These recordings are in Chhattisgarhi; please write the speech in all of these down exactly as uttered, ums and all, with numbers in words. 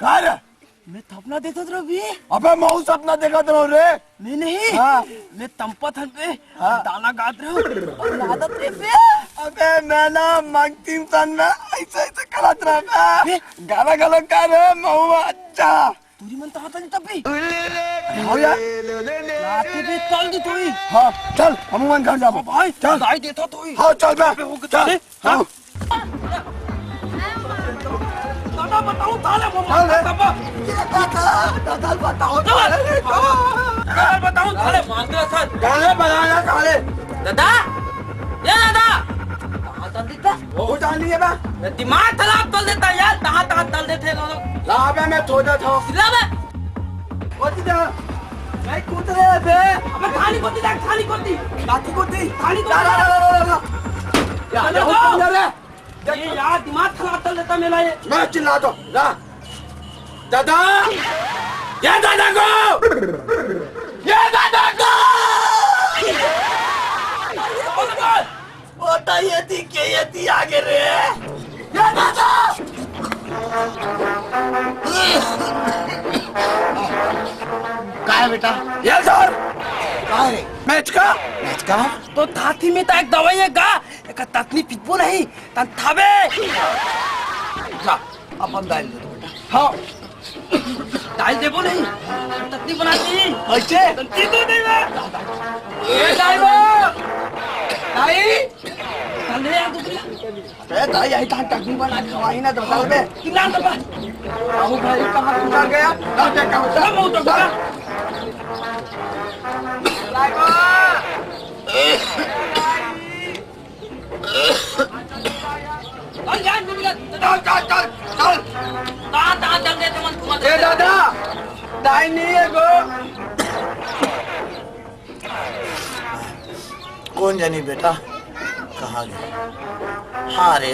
का रे? मैं सपना देखत रहो बे। अबे, महू सपना देखत रहो रे। नहीं, नहीं। हाँ। मैं तंपत हन बे। हाँ। गाना गात रहो अउ नाचत रहे बे। अबे, मैं ना मंगतीन सन में ऐसे, ऐसे करत रहो बे। बे। गाना गालो का रे, महू, अच्छा। तुरी मन तहा तली तब भी। हो यार। लाते भी तल दी तुई। हाँ, चल, हमू मन घर जाबो। भाई, चल। दाई देता तुई। हाँ, चल बे। अबे, हो गया, चल। चल। हाँ। दादा बताओ थाले वो चल बे। दादा, दादा बताओ थाले। दादा बताओ थाले मारते सर। गाने बजाना थाले। दादा, ये दादा। कहाँ तल देता? बहुत आनी है बे। मैं दिमाग खराब कर देता यार, कहाँ, कहाँ तल देते लोग। ला बे, मैं थोड़ा था। ला बे। कोती दे। नहीं कूद रहे थे। अबे थाली कोती दे, थाली कोती। लाठी कोती। थाली कोती। ला, ला, ला, ला, ला। या, चलो ये जाओ। हुक्म दे रे। ये यार दिमाग खराब कर देता मेरा ये। मैं चिल्ला दो। ला। दादा। ये दादा को। ये दादा को। वो तो ये थी, के ये थी आगे रे। ये दादा। काय बेटा? ये सर। काय रे? मैच का? मैच का? तो थाथी में तो एक दवाई है गा, एक ततनी पितबो नहीं, तन थाबे। जा, अपन दाई ल दे दो बेटा। हाँ। दाई देबो नहीं, ततनी बनाती। कैसे? ततनी तो नहीं बे। ए दाई बो। दाई। चल रे यार दूसरी। ए दाई, यही तहाँ टकनी बना खवाई ना तो चल बे। किला तो बा। अबू भाई कहाँ गुजर गया? ना देखा होता। सब मुंह तो बा। दाई बो। चल यार, निकल। चल, चल, चल, चल। कहाँ, कहाँ चल देते मन घुमा ए देते। दादा, दाई नहीं है गो। कौन जानी बेटा, कहाँ गए? हाँ रे,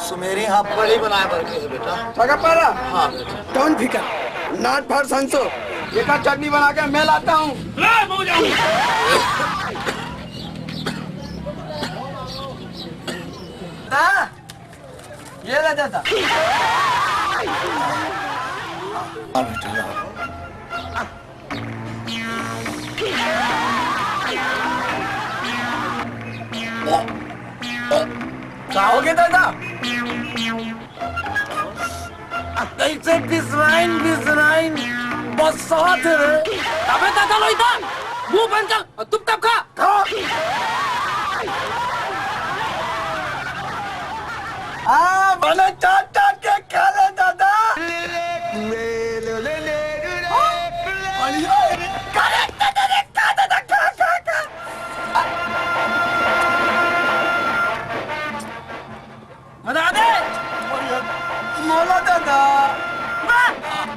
सुमेरी हाँ बड़ी बनाए बर के है बेटा। सगा पारा? हाँ बेटा। कौन फिकर? नाट भर संसो, एका चटनी बना के मैं लाता हूँ। ले, मैं जाऊँ। हाँ? ये ले दादा। हाँ बेटा, ला। का हो गया दादा? कैसे बिसराइन, बिसराइन, बस साथ रे। अबे दादा लोई था, मुंह बंद कर और चुपचाप खा। खा। आ, भले चाट चाट के खा ले दादा। अरे, अरे, खा रे, खा, खा, खा, खा, खा। मजा आ दे। मोला दादा। वाह!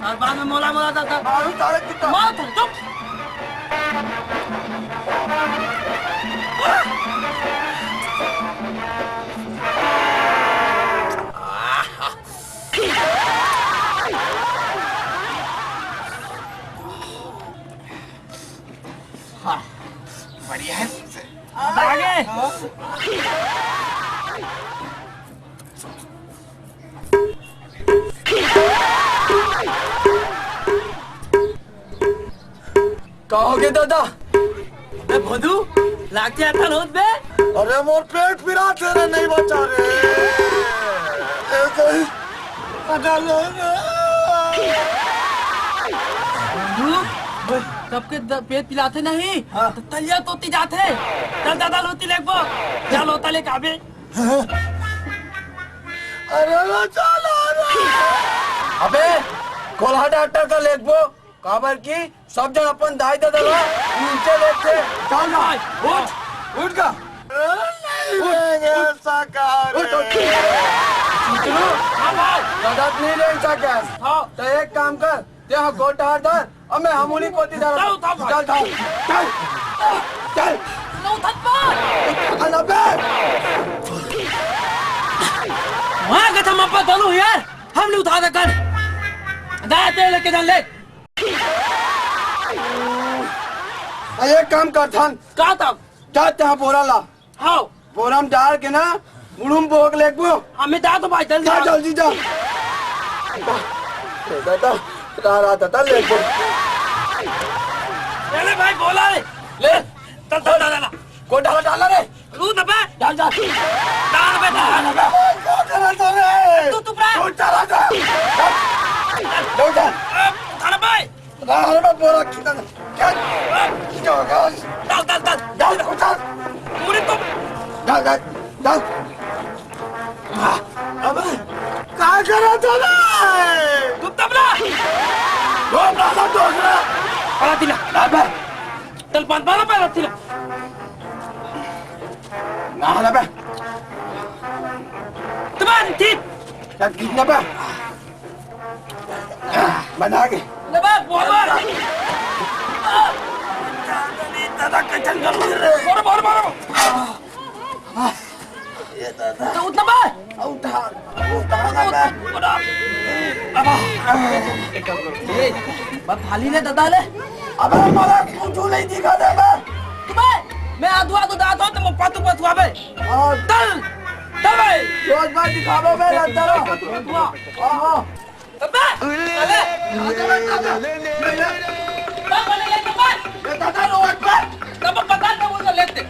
और बाद में मोला, मोला दादा। मारू तारे कितना? मार तो चुप। हाँ, बढ़िया है। आगे। का हो गया दादा? अबे भोदू, लाके आता रोज बे। अरे मोर पेट पिरात हे रे, नहीं बचा रे। ऐसे ही पटा लो रे। भोदू, सबके द-, पेट पिलाथे नहीं, हाँ। तो तलिया तोती जाथे। चल दादा लोती लेगबो। चल लोता लेके आबे। अरे लो चलो रे। अबे, कोल्हा डॉक्टर का लेगबो। काबर की सब जन अपन दाई ददा ला नीचे लेथे। चल ना, उठ, उठ का। नहीं उठ, लेंगे उठ। ऐसा कहा उठ, उठ। रे। सुन लो। हाँ भाई। ददा नहीं ले ऐसा क्या? हाँ। तो एक काम कर, ते हा गोट हार धर, अब मैं हमूली कोती धर। चल, उठा भाई। चल, चल, चल, चल। लो, उठा भाई। अरे बे। वहाँ का था मप्पा चलो यार, हम नहीं उठा सकन। दा, ते लेके जा, ले। अरे, एक काम कर थन। का था? जा, ते हा बोरा ला। हाँ। बोरा में डाल के ना, मुड़ुम बोक लेगबो। हमें जा तो भाई, जल्दी जा, जा। जल्दी जा। दादा, रा, रा, दादा, ले, ले। ले, ले भाई, गोला ले। ले, चल, चल, चल, चल। कौन डाला, डाला रे? तू दबा। डाल, डाल। डाल बे, डाल। डाल बे। कौन डाला था रे? तू, तू पकड़। कौन डाला था? डाल, डाल। ए, उठा ना भाई। डाल बे, बोला कितना? क्या? क्या होगा? डाल, डाल, डाल। डाल, उठा। पूरे तो। डाल, डाल, डाल। अबे, काय करत हो बे? तू तबला। वो डाला तो ना। अरे दिला। अबे। तल पान पाना पहला दिला। ना, ना बे। तबान ठीक। तब कितना बे? बना के। ले बे, बोल, बोल। दादा, कचन कर रे। बोल, बोल, बोल। ये दादा। तो उठना बे। उठा, उठा ना बे। ए, बा थाली ले दादा ले। अबे, मला कुछ नहीं दिखा दे बे। तू बे, मैं आधु आधु दात हो, तो मैं पातू पातू आबे। हाँ। चल, चल बे। रोज बार दिखावे बे, दादा। हाँ, हाँ। अबे, अबे, आजा, आजा। ले, ले। बा, बा, ले, ले, बा। ये दादा, रोज बार। तब पता नहीं वो तो लेते।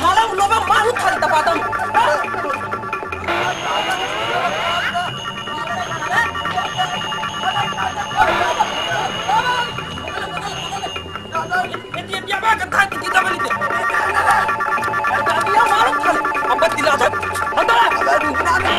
साला उन लोगों को मारू खाली तपाता हूँ। ये, ये, ये, ये, ये, ये, ये, ये, ये, ये, ये, ये, मारो खाली। अब बस दिला दे। अंदर आ।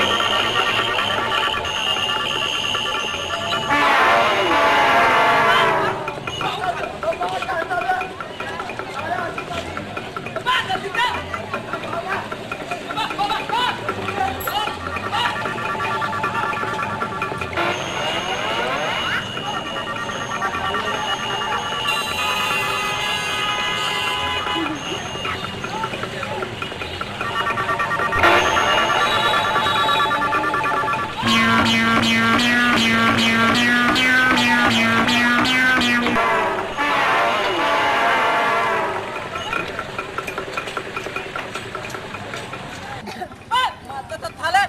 माता तो थाले,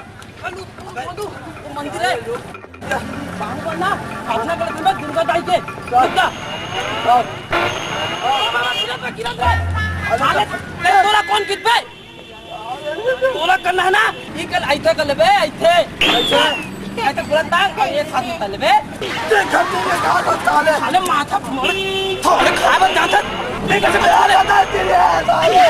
अनु, मधु, वो मंदिर है। बाहु बना, अपना कर दे दुर्गा दाई के। दुर्गा। ओ बाबा, किरण पे, किरण पे। थाले, ते तोला कौन कित पे? तोला करना है ना? ये कल ऐसे कर लेबे, ऐसे। ऐसे। ऐसे पूरा तार और ये साथ में कर लेबे। देख, हम तेरे कहाँ को ताले। अरे माथा फोड़। थोड़े खाए बस जाता। नहीं कर सकते, ताले। ताले, ताले।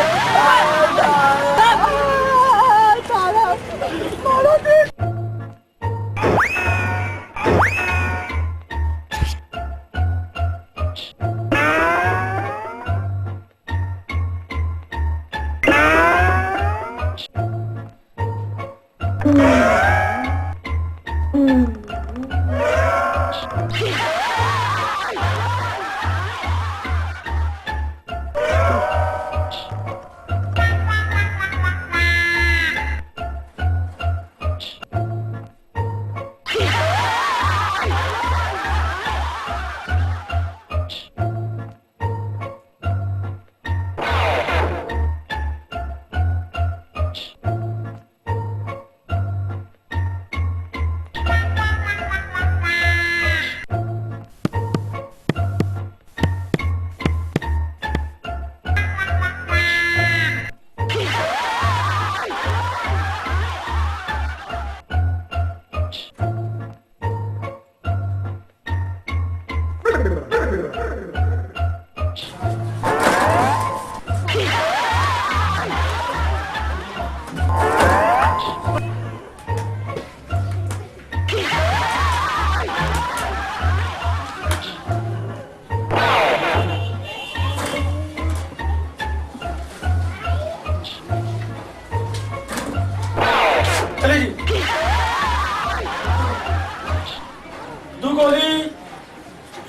चले जी। दू गोली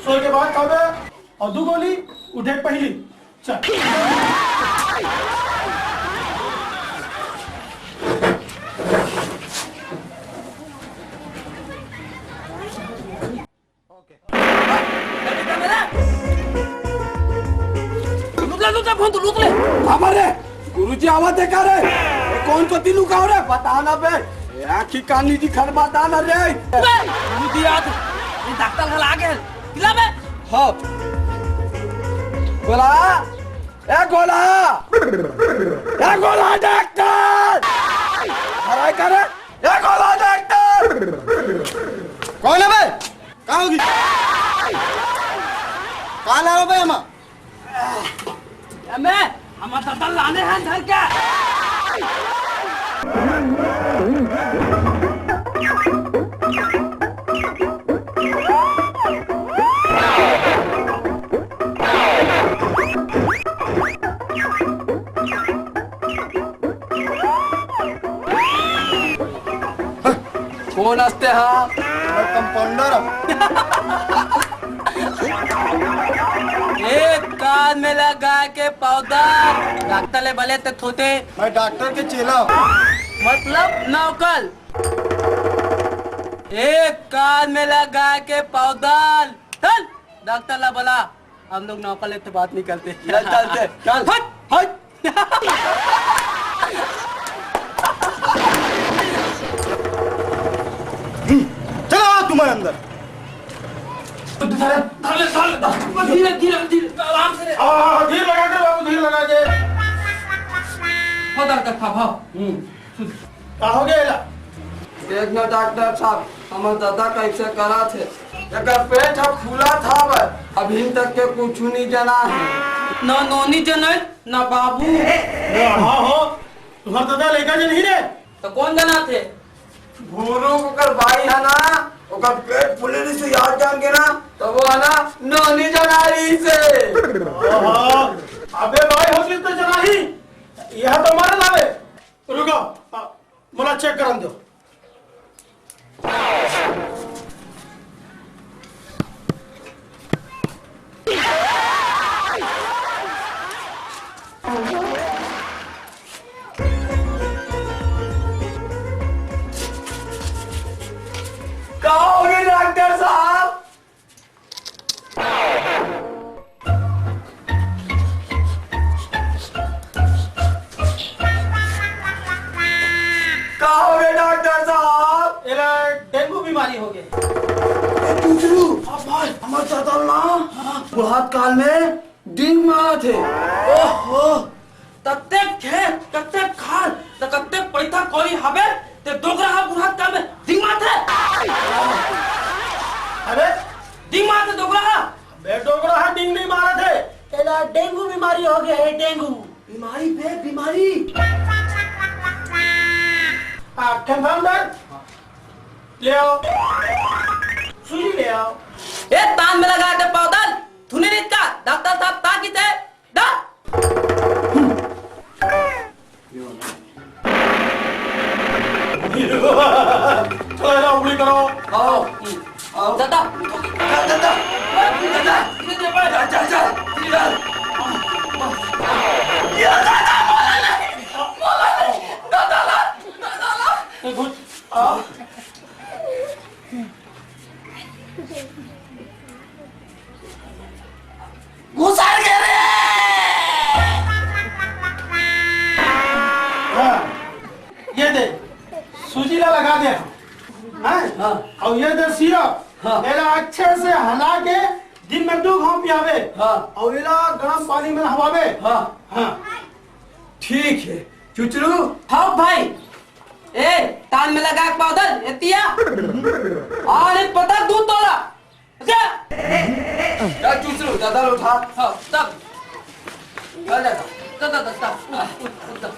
सोए के बाद खाबे और दू गोली उठे के पहली। चल। लूट ले, लूट ले, फोन तो लूट ले। खबर रे, गुरुजी आवत हे का रे? ए, कौन तो तीनू का रे? बता ना बे। ए, आँखी कानी दिखत बता ना रे। ए, मुदी याद, ये डॉक्टर घर आ गए। पिला बे। हाँ। गोला, ए गोला, ए गोला डॉक्टर। हराई करे, ए गोला डॉक्टर। कौन है बे? कहाँ होगी? कहाँ ला रहा बे हम? अबे, हमर ददा लाने हैं धर के। कौन हंसते हा? मैं कंपाउंडर हूँ। एक कान में लगा के पाउडर, डॉक्टर ले बले ते थोते। मैं डॉक्टर के चेला हूँ। मतलब नौकर। एक कान में लगा के पाउडर, चल डॉक्टर ला बला। हम लोग नौकर लेते बात नहीं करते। चल, चल, चल, चल। हट, हट। चलो, आओ तुम्हारे अंदर। धीरे, धीरे, धीरे, धीरे, आराम से रे। हाँ, हाँ, हाँ, धीर लगा के बाबू, धीर लगा के। हो डॉक्टर साहब, हो। हम्म। का हो गया एला? देख ना डॉक्टर साहब, हमर दादा कैसे करा थे। एकर पेट ह फूला था बे, अभी तक के कुछ नहीं जना है। ना नोनी जनल, ना बाबू। हाँ हो, तुम्हार दादा लइका जे नहीं रे? तो कौन जना थे? भूरू ओकर बाई है ना, ओकर पेट फूले नहीं से याद जान के ना, तो वो है ना नोनी जना रही से। ओहो, अबे बाई होती तो जना ही, यह तो मारे लावे। रुको, आ, मोला चेक करन दो। का हो गए डॉक्टर साहब? का हो गए डॉक्टर साहब? एला डेंगू बीमारी हो गए। ए, टुचरू, हाँ भाई। हमर दादा ना, हाँ। बुढ़ात काल में डींग मारा थे। ओहो, तत्ते खेत, कत्ते खार, त कत्ते पैसा कौड़ी हबे, ते डोकरा हा बुढ़ात काल में डींग मारथे। अरे, डींग मारथे डोकरा हा। बे डोकरा हा डींग नहीं मारत है, एला डेंगू बीमारी हो गया है, डेंगू। बीमारी बे, बीमारी। आ, कंपाउंडर, ले आओ, सूजी ले आओ। ए, तान में लगा के पाउडर, तूने नहीं कहा, डॉक्टर साहब, ताकि थे, डा। चलो, चलो, उंगली करो। आओ, आओ। दादा। दादा, दादा। जा, जा, जा। ये दादा, बोला नहीं, बोला नहीं। दादा ला, दादा ला। ए, घुट। आओ। घुसर गए रे। हाँ, ये दे, सूजी ला लगा दे। हाँ? हाँ। और ये दे सिरप, हाँ। एला अच्छे से हला के दिन में दो घाव पियावे। हाँ। और एला गरम पानी में नहवावे। हाँ। हाँ। ठीक है, चुचरू। हाँ भाई। ए, तान में लगा के पाउडर, एतिया। अरे पता दू तोला। जा। जा चुचरू, दादा ला उठा। हाँ, तब। जा, जा, जा। जा, जा, जा, जा। उठ, उठ, उठ, जा।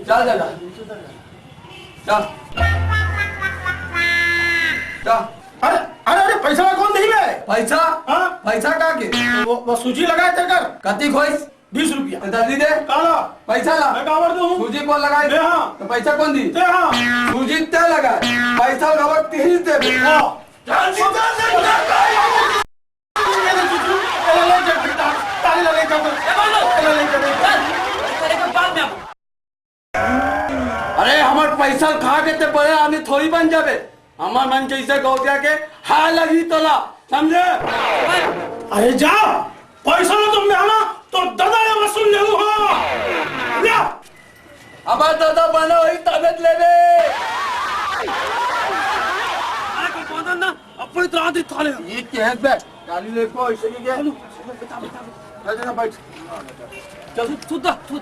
चल दादा, चल। चल। अरे, अरे, अरे, पैसा कौन दी बे? पैसा? हाँ? पैसा का के? वो, वो सूजी लगाए तेकर। कतिक होइस? बीस रुपया। तो जल्दी दे। काला? पैसा ला। मैं काबर दूँ? सूजी कौन लगाए? मैं हाँ। तो पैसा कौन दी? ते हाँ। सूजी ते लगा। पैसा लगावा तीस दे। हाँ। चल, चल, चल, चल, चल। अरे, हमर पैसा खा के ते बड़े आदमी थोड़ी बन जाबे। हमर मन जइसे गौटिया के हाल लगही तोला, समझे? अरे जा, पैसा ला तुम देना, तो ददा ले वसूल लेहूं, हाँ। ले। अब ददा बने होही तबे ले रे। अरे कंपाउंडर ना, अब पूरी तरह से थाले। ये क्या है बे? गाड़ी ले को ऐसे ही क्या? चलो, चलो, बैठा, बैठा, बैठा। बैठ। चल। तू, तू, तू।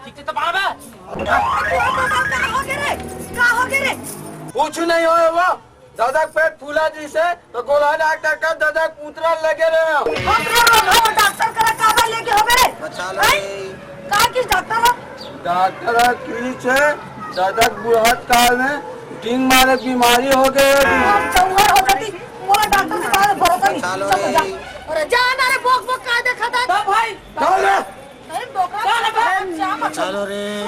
ठीक से तो बाहर आ। का हो गे रे? का हो गे रे? कुछ नहीं होय वो। ददा के पेट फूला जइसे तो गोल्हा डॉक्टर का ददा के पूतरा लगे रहे। बाप रे, बाप रे, डॉक्टर करा काबर लेगे होबे रे? बचा लो हैं? रे। का किस डॉक्टर हो? डॉक्टर ह किहिस हे, ददा के बुढ़त काल में डींग मारे के बीमारी हो गे हे। अब चौहर हो जाती, मोला डॉक्टर के बारे में भरोसा नहीं। बचा लो चल, रे। जा। अरे जा ना रे, बोक बोक का देखत हस? का भाई? का रे? अरे बोकरा का ना भाई? जा मत। बचा लो रे।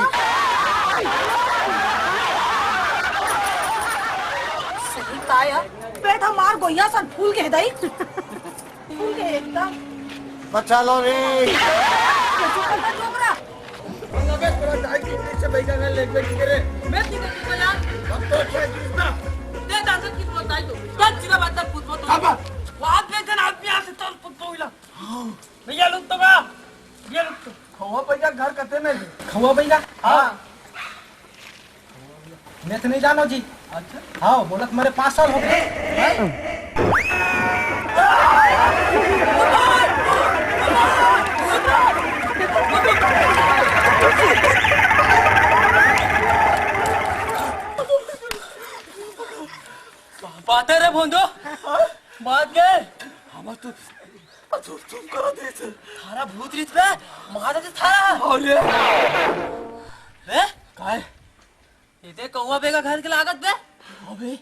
सही का यार, पेट हमार गोइया सन फूल गे हे दाई। फूल गे एकदम। बचा लो रे। ये चुप कर, चुप रहा। अबे, थोड़ा दाई की पीछे बैठा ना, लेट बैठ के रे। मैं किधर की बजा? अब तो अच्छा है, किसका? दे दादा की बोलता है तो। चल, सीधा बात कर, पूछ मत। अब? वो आप ले जाना, आदमी यहाँ से चल, पूछ तो हिला। भैया, लुक तो बा। भैया, लुक तो। खवा भैया, घर कते में? खवा भैया? हाँ। हाँ। मैं तो नहीं जानो जी। अच्छा। हाँ, बोलत मरे पाँच साल हो गे। बात है रे भोंदो, बात के। हम तो चुप, चुप करा दे इसे। थारा भूत रीत बे, मारा दे थारा। अरे। बे? काय? ये दे कौवा बैगा घर के लागत बे। अबे।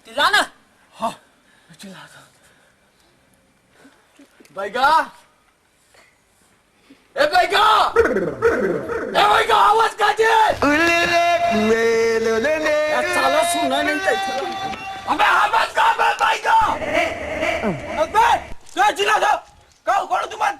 चिल्ला ना। हाँ, चिल्ला था। बैगा। ए बैगा। ए बैगा, आवाज का जे? ए साला सुना नहीं चाहिए। अबे आवाज का बे बैगा? अबे, क्या चिल्ला था? कहो, कौन तुमन?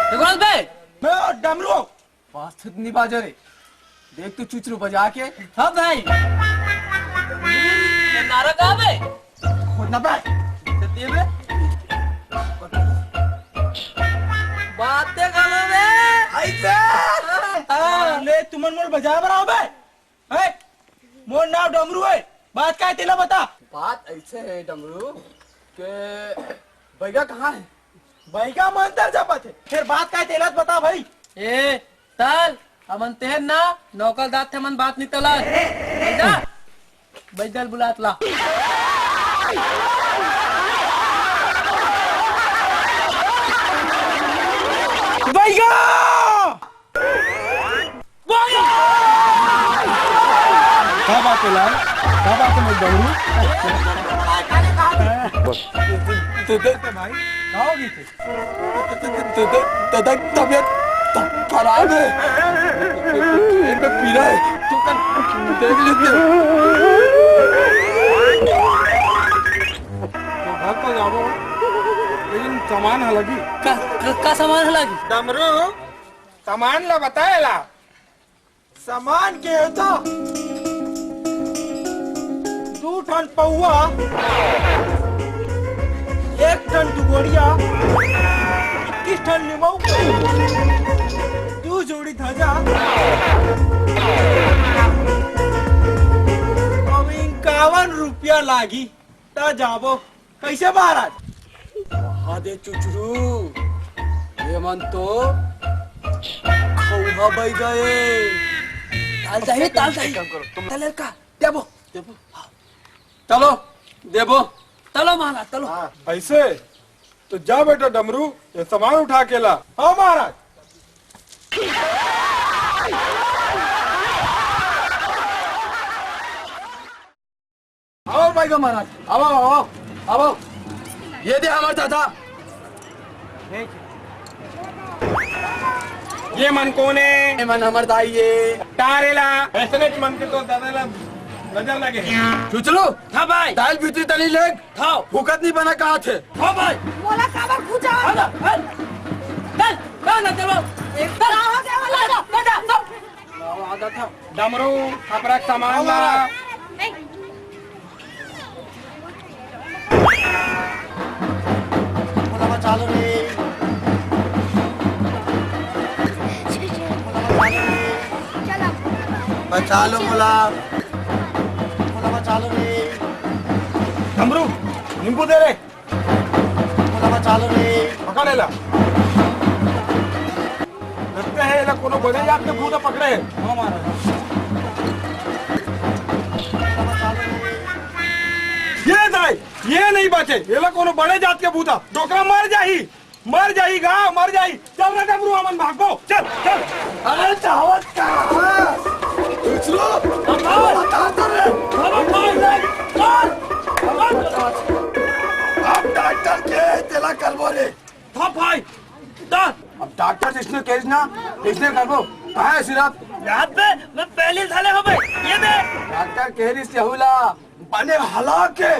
देखो बे, मैं डमरू हूँ। पाँच छत नहीं बाजा रे। देख तू चुचरू बजा के। हाँ भाई। ये नारा कहाँ बे? खोदना बे। जल्दी बे। बातें करो बे। ऐसे? हाँ। ले तुमन मोर बजा बराबर बे। हैं? मोर नाम डमरू है। बात का है तेला बता। बात ऐसे है डमरू के बैगा कहाँ है? बैगा मंतर जपत हे, फेर बात काय तेला बता भाई। ए, तल, हमन तेहन ना, नौकर दात थे मन बात नहीं तला। बैदल बुलात ला। बैगा! का बात है लाल? का बात है मोर डमरू? बस। दे, दे, दे भाई, का हो गई थे? दे, दे, दे, दे, दे, तबीयत त-, खराब है। पेट में पीड़ा है। तू कर देख लेते। तो घर तो जाबो, लेकिन सामान हालांकि का, का, का सामान हालांकि? डमरू, सामान ला बताए ला। सामान के होता दू ठन पौवा, एक ठन दुगोड़िया, इक्कीस ठन निमऊ, दू जोड़ी धजा, अउ इक्यावन रुपया लागी। त जाबो। कैसे महाराज? वहा दे चुचरू, ये मन तो खौहा बई गए। ताल जाही, ताल जाही। एक काम करो, तुम चल का, देबो। देबो। चलो, देबो। चलो महाराज, चलो। हाँ। ऐसे? तो जा बेटा डमरू, ये सामान उठा के ला। हाँ महाराज। आओ बैगा महाराज, आओ, आओ, आओ, आओ। ये दे हमर दादा। ये मन कोन हे? ये मन हमर दाई हे। तारेला। ऐसने मन के तो दादा ला नजर लगे हे। चुचलू, हाँ भाई। दाल भीतरी तली लेग। हाँ। फुकट नहीं बना कहा थे। हाँ भाई। मोला काबर खुजा? हाँ ना, हाँ। चल, चल ना, चलो। एक चल। आवाज है, आवाज है। चल, चल, चल। आवाज था। डमरू, अपना सामान ला। नहीं। मोला बचा लो रे। मोला बचा लो रे। बचा लो मोला। मोला बचा लो रे। डमरू, नींबू दे रे। मोला बचा लो रे। पकड़ एला। लगता है एला कोनो बड़े जात के भूत पकड़े हे। ये दाई, ये नहीं बाचे, एला कोनो बड़े जात के भूत, डोकरा मर जाही, मर जाही गा, मर जाही। चल रे डमरू, हमन भागबो, चल, चल। अरे चावत का? दूसरो? बताओ। बता तो रे। चल। अब डॉक्टर के तेला करबो रे। था भाई, था। अब डॉक्टर से इसने कहिस ना, इसने करबो। कहाँ है सिरप? यहाँ पे मैं पहले साले हो गए। ये दे। डॉक्टर कह रही से हुला, बने हला के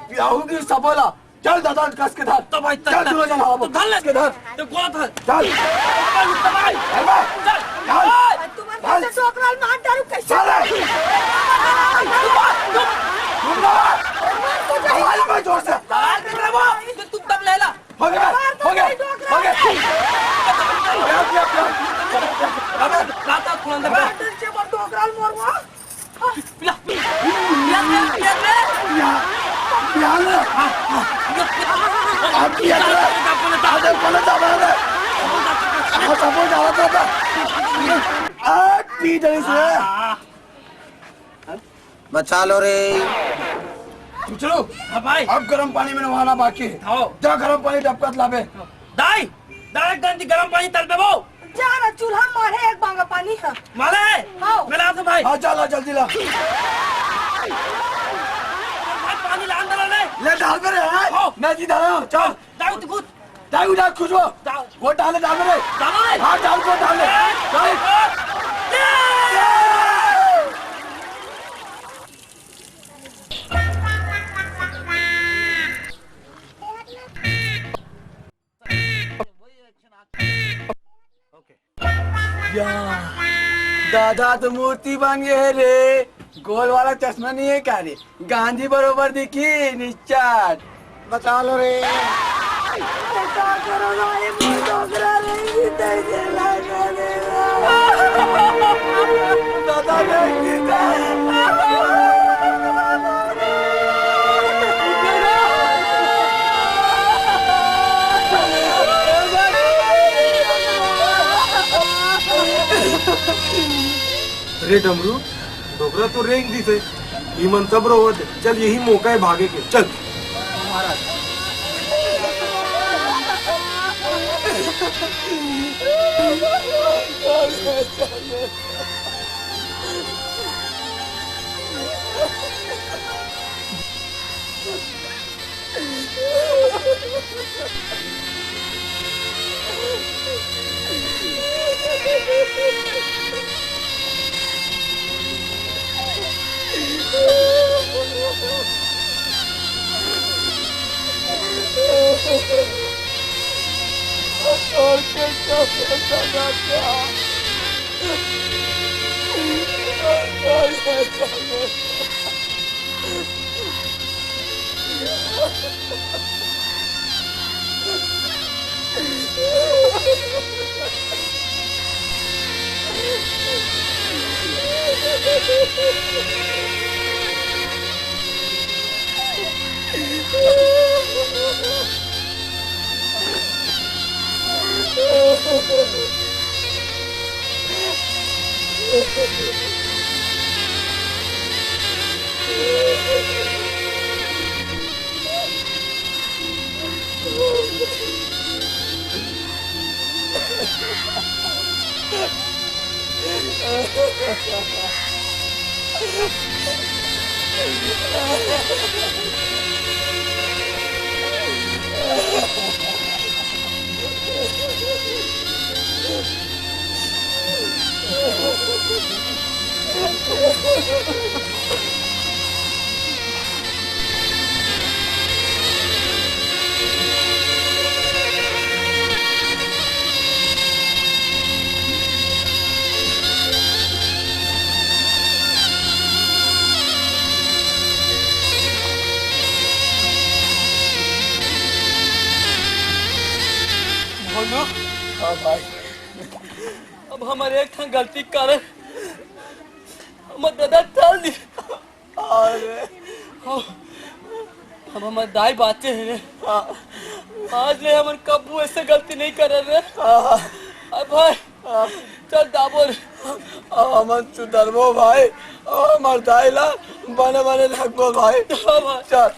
पियाहूंगी सबोला। चल दादा, कस के धर। तो भाई, चल, चल, तू चल, हाँ, तो धर ले। कस के धर। तो कौन था? चल। भाई, उठ भाई। चल भाई। चल। चल। भाई, तुम चल। अंदर से डोकराल मार डालू कैसे? चल। तुम मार। मार तो भाई। भाई, मैं जोर से। मार दे रहा वो। तो तुम दम ले ला। हो गया, हो गया, हो गया। प्यार, प्यार, प्यार। अबे, राता खुलंदर बा। अंदर से मत डोकराल मोर वो। पिला, पिला, पिला, पिला, पिला। प्यार, प्यार। हाँ, हाँ, पिला, पिला। आप पिला, पिला। अरे, बोलो, बोलो, बोलो। हाँ, सब बोल, ज्यादा, ज्यादा। आ, पी जल्दी से। हाँ। बचा लो रे। चलो। हाँ भाई। अब गरम पानी में नहाना बाकी हे। हाँ। जा गरम पानी डबकत लाबे। दाई, दाई गंदी गरम पानी तल पे वो। जा ना चूल्हा मारे एक बांगा पानी हे। मारे हे? हाँ। मैं लात हूँ भाई। हाँ, जा ला, जल्दी ला। भाई पानी लान दे ले। ले डाल दे रे, हाँ। हाँ। मैं जी डाल रहा हूँ, चल। दाई तू खुद। दाई उठा खुद वो। डाल। वो डाल, डाल रे। डाल रे। हाँ, डाल को डाल ले। डाल। या, दादा तो मूर्ति बन गए हे रे। गोल वाला चश्मा नहीं है क्या रे? गांधी बरोबर दिखी, निच्चट। बचा लो रे। ऐसा करो ना, ये मोर डोकरा रे, ये तैसे लगा दे। दादा रे, ये अरे डमरू, डोकरा तो रेंग दिस हे, इमन सब रोवत हे। चल, यही मौका हे भागे के, चल। हमर एक ठन गलती के कारण हमर ददा टल दिस। अरे। हाँ। अब हमर दाई बाँचे हे रे। हाँ। आज ले हमन कभू अइसे गलती नइ करन रे। हाँ। अब भाई, हाँ। चल दाबो रे। अब हमन सुधरबो भाई, अब हमर दाई ला बने बने रखबो भाई। हाँ भाई। चल।